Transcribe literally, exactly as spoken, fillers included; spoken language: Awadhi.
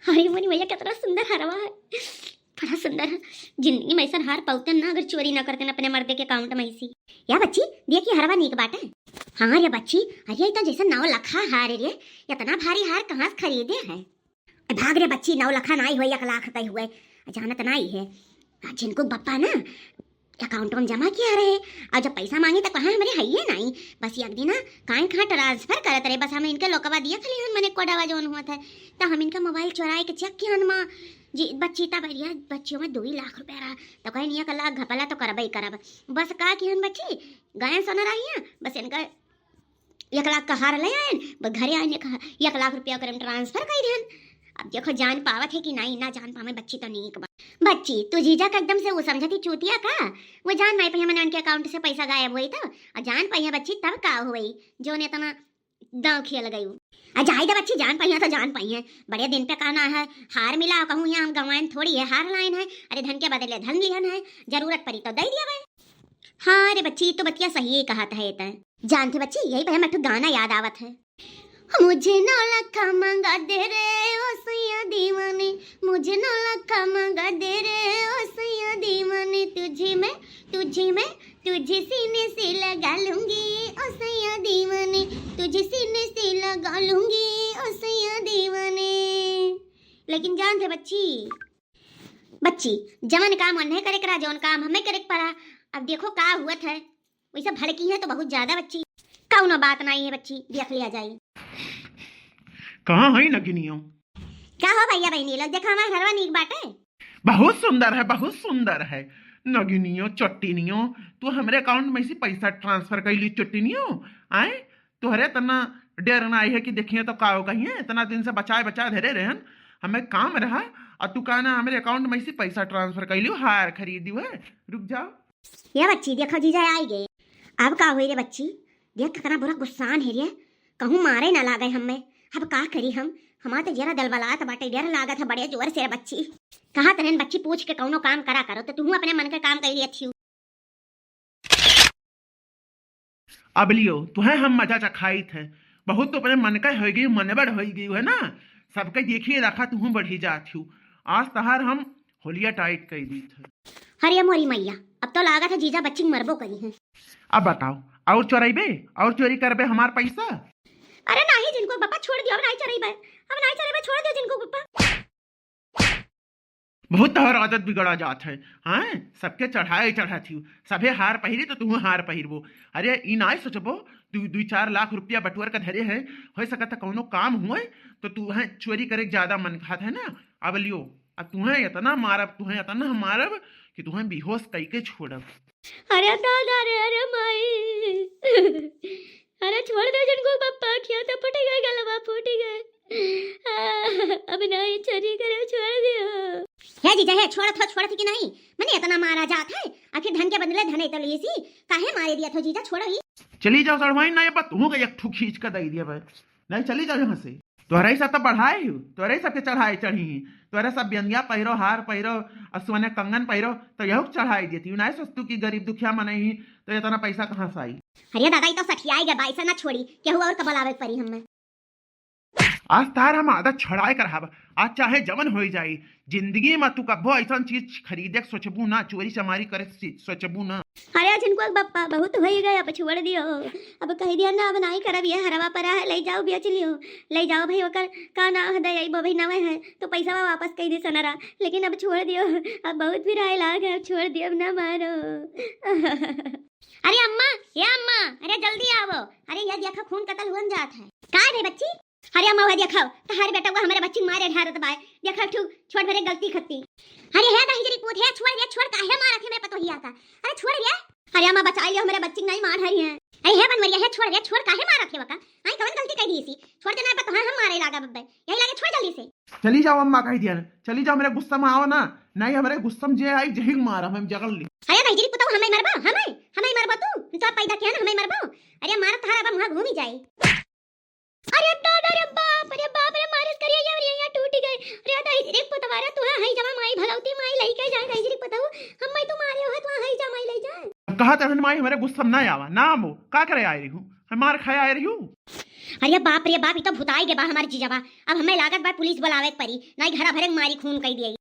अरे मोरी मैया, कितना सुंदर हरवा है, बड़ा सुंदर है। जिंदगी में ऐसा हार पाउतन ना, अगर चोरी ना करतन अपने मर्दे के अकाउंट में से। या बच्ची, देखी हरवा नीक बाटे। हाँ रे बच्ची, अरे ई तो जैसे नौ लखा हार है रे, इतना भारी हार कहाँ से खरीदे है? ए, भाग रे बच्ची, नौ लखा नाई हुए, एक लाख रुपए हुए, जानत नाई है। आ, झिनकू बप्पा ना अकाउंट में जमा किया रहे, और जब पैसा मांगी तो कहा हमरे हइये नाई, बस एक दिन ना काहे कहाँ ट्रांसफर करत रहे, बस हम इनके लोकवा दिया खाली हम मने कोडावा जौन हुआ था, तो हम इनका मोबाइल चोराए के चेक किहन माँ जी बच्ची, तब भैया बच्चियों में दो ही लाख रुपया रहा, तो कहे एक लाख घपला तो करबे ही करब, बस का किहन बच्ची, गए सोना रही है, बस इनका एक लाख का हार ले आयन, बस घरे आयन, एक, एक लाख रुपया ओकरे में ट्रांसफर कर देन। अब देखो जान पावत है कि नहीं, ना जान पावे बच्ची तो नीक बा। बच्ची, तू जीजा का एकदम से वो समझती चूतिया का? वो जान नहीं पाई हमने उनके अकाउंट से पैसा गायब हुई तो, और जान पाई है बच्ची तब का हुई, जो ने इतना दांव खेल गई। आ जाई दे बच्ची, जान पाई है तो जान पाई है, बड़े दिन पे कहना है, हार मिला कहूँ यहाँ हम गंवाइन थोड़ी है, हार लाइन है, अरे धन के बदले धन लिहन है, जरूरत पड़ी तो दे दिया भाई। हाँ रे बच्ची, तो बतिया सही ही कहत है। त जानते बच्ची, यही पे हम एक ठो गाना याद आवत है। मुझे नौ लखा मंगा दे रे ओ सैया दीवाने, मुझे नौ लखा मंगा दे रे ओ सैया दीवाने, तुझे मैं, तुझे मैं, तुझे सीने से लगा लूंगी ओ सैया दीवाने, तुझे सीने से लगा लूंगी ओ सैया दीवाने। लेकिन जानते बच्ची, बच्ची, जवन काम उन्हें करे करा, जवन काम हमें करे पड़ा। अब देखो का हुआ था, वैसे भड़की है तो बहुत ज्यादा बच्ची। कौनो बात नहीं है बच्ची, देख लिया जाए। कहाँ है नगिनियो? का हो भैया बहनी लोग, देखो हमार घरवा नीक बाटे। बहुत सुंदर है, बहुत सुंदर है। नगिनियो, चट्टिनियो, तू हमरे अकाउंट में से पैसा ट्रांसफर कर ली चट्टिनियो। आए, तोहरे इतना डर ना आई है कि देखिए तो का हो कहिए, इतना दिन से बचाए बचाए धरे रहन, हमें काम रहा, और तू कहना हमरे अकाउंट में से पैसा ट्रांसफर कर लियो, हार खरीद दियो है। रुक जाओ। ये बच्ची देखो जीजा आई गए। अब का हुई रे बच्ची, देख कितना बुरा गुस्सान है रे, कहूँ मारे ना लागे हमें। अब का करी हम, हमार तो जरा दलबलात बाटे, डर लागत है बड़े जोर से रे बच्ची। कहा तनन बच्ची पूछ के कौनो काम करा करो, तो तू अपने मन के काम कर लिया थी। अब लियो, तुहे हम मजा चखाइत है। बहुत तो अपने मन का होई गई, मनबड़ होई गई है ना। सबके देखिए रखा, तुहूँ बढ़ी जात हूँ। आज तहार हम होलिया टाइट कर दीत है। अरे मोरी मैया, अब तो लागत है जीजा बच्ची मरबो करी है। अब बताओ, और चोरैबे, और चोरी करबे हमार पैसा? अरे नहीं जिनको पापा, छोड़ दियो, अब नहीं चोरैबे, अब नहीं चोरैबे, छोड़ दियो जिनको पापा। बहुत तोहर आदत बिगड़ा जात है, हैं? सबके चढ़ाए चढ़ात हियो, सभे हार पहिरे तो तुहूँ हार पहिरबो। अरे ई नाय सोचबो, तू दुई चार लाख रुपया बटुअर के धरे है, हो सकत है कौनो काम हुए तो तू है चोरी करे के ज्यादा मन कहत है ना। अब लियो, अब तुहें इतना मारब, तुहें इतना मारब कि तुहें बेहोश कई के छोड़ब। अरे दादा रे, अरे माई, अरे छोड़ दे जिनको पापा, अखिया तो फूटी गए, गलवा फूटी गए। आ, अब नहीं चोरी करे, छोड़ दियो। हे जीजा, हे छोड़त हो, छोड़त कि नहीं? मने इतना मारा जात है, आखिर धन के बदले धन तो लीसी, काहे मारे दिया थो जीजा, छोड़ो ही। चली जाओ सड़वाइन, ना ये बात तुहूँ का एक ठू खींच के दे दिया भाई। नहीं, चली जाओ यहाँ से। तोहरे ही सब तो बढ़ाए हो, तोहरे ही सबके चढ़ाए चढ़ी ही। तोहरे सब बिंदिया पहिरो, हार पहिरो, और सोने कंगन पहिरो, तो यहू के चढ़ाए देती हूँ। नहीं सोचतू कि गरीब दुखिया मनई ही, तो इतना पैसा कहाँ से आई? अरे दादा, ई तो सठियाई गए बा, ऐसा ना छोड़ी, केहू और का बुलावे के पड़ी हमें। आज तार हम आदत छड़ाए कर हब, आज चाहे जवन होई जाई, जिंदगी में तू कब्बो ऐसन चीज खरीदे के सोचबू ना, चोरी चमारी करे के सी-, सोचबू ना। अरे जिनको बप्पा बहुत होई गए, अब छोड़ दियो, अब कह दिया ना, अब नाई करब, ये हरवा परा है, ले जाओ बेच लियो, ले जाओ भाई, ओकर का ना है, दे अइबो भाई नवे है, तो पैसा वापस कह दे सनरा, लेकिन अब छोड़ दियो, अब बहुत पिराए लाग है, अब छोड़ दियो, अब ना मारो। अरे अम्मा, हे अम्मा, अरे जल्दी आवो। अरे ये देखो खून कतल हुअन जात है। का रे बच्ची? अरे अम्मा, वह देखो, तहार बेटवा हमरे बच्ची मारे ढारत बाय। देखो ठू छोड़ मेरे गलती खत्ती। अरे हे दहिजरी पूत, हे छोड़, हे छोड़, काहे मारत है मेरे पतोहिया का? अरे छोड़ रे। अरे अम्मा बचा लियो, हमरे बच्ची नहीं मार हरी है। अरे हे बनवरिया, हे छोड़, हे छोड़, काहे मारत है वका? आई कवन गलती कर दी इसी? छोड़ देना है, पर तोहार हम मारे लागा बब्बे। यही लागे, छोड़ जल्दी से। चली जाओ अम्मा, कह दिया ना, चली जाओ, मेरे गुस्सा में आओ ना, नहीं हमरे गुस्सा में जे आई जहिल मारा, हम जगल ली। अरे दहिजरी पुतऊ, हमें मरबो, हमें, हमें मरबो तू, तो पैदा किया ना, हमें मरबो। अरे मारा तहार अब मुँह घूमी जाए। अरे दादा रे बाप, अरे बाप रे, मारिस करिया या, अरे या टूटी गए। अरे दहिजरी पुतवा रे, तू है जमा माई भगवती माई लई के जाए, दहिजरी पुतऊ, हम मैं तू मारे हो, तू है जमा माई लई जाए। कहा तहन माई हमरे गुस्सा में ना आवा, ना आमो, का करे आए रही हूँ, हम मार खाए आए रही हूँ। अरे बाप रे बाप, ई तो भुताई गे बा हमार जीजावा। अब हमें लागत बा पुलिस बुलावे के परी, नाहीं घरा भरे के मारी खून कई दिए।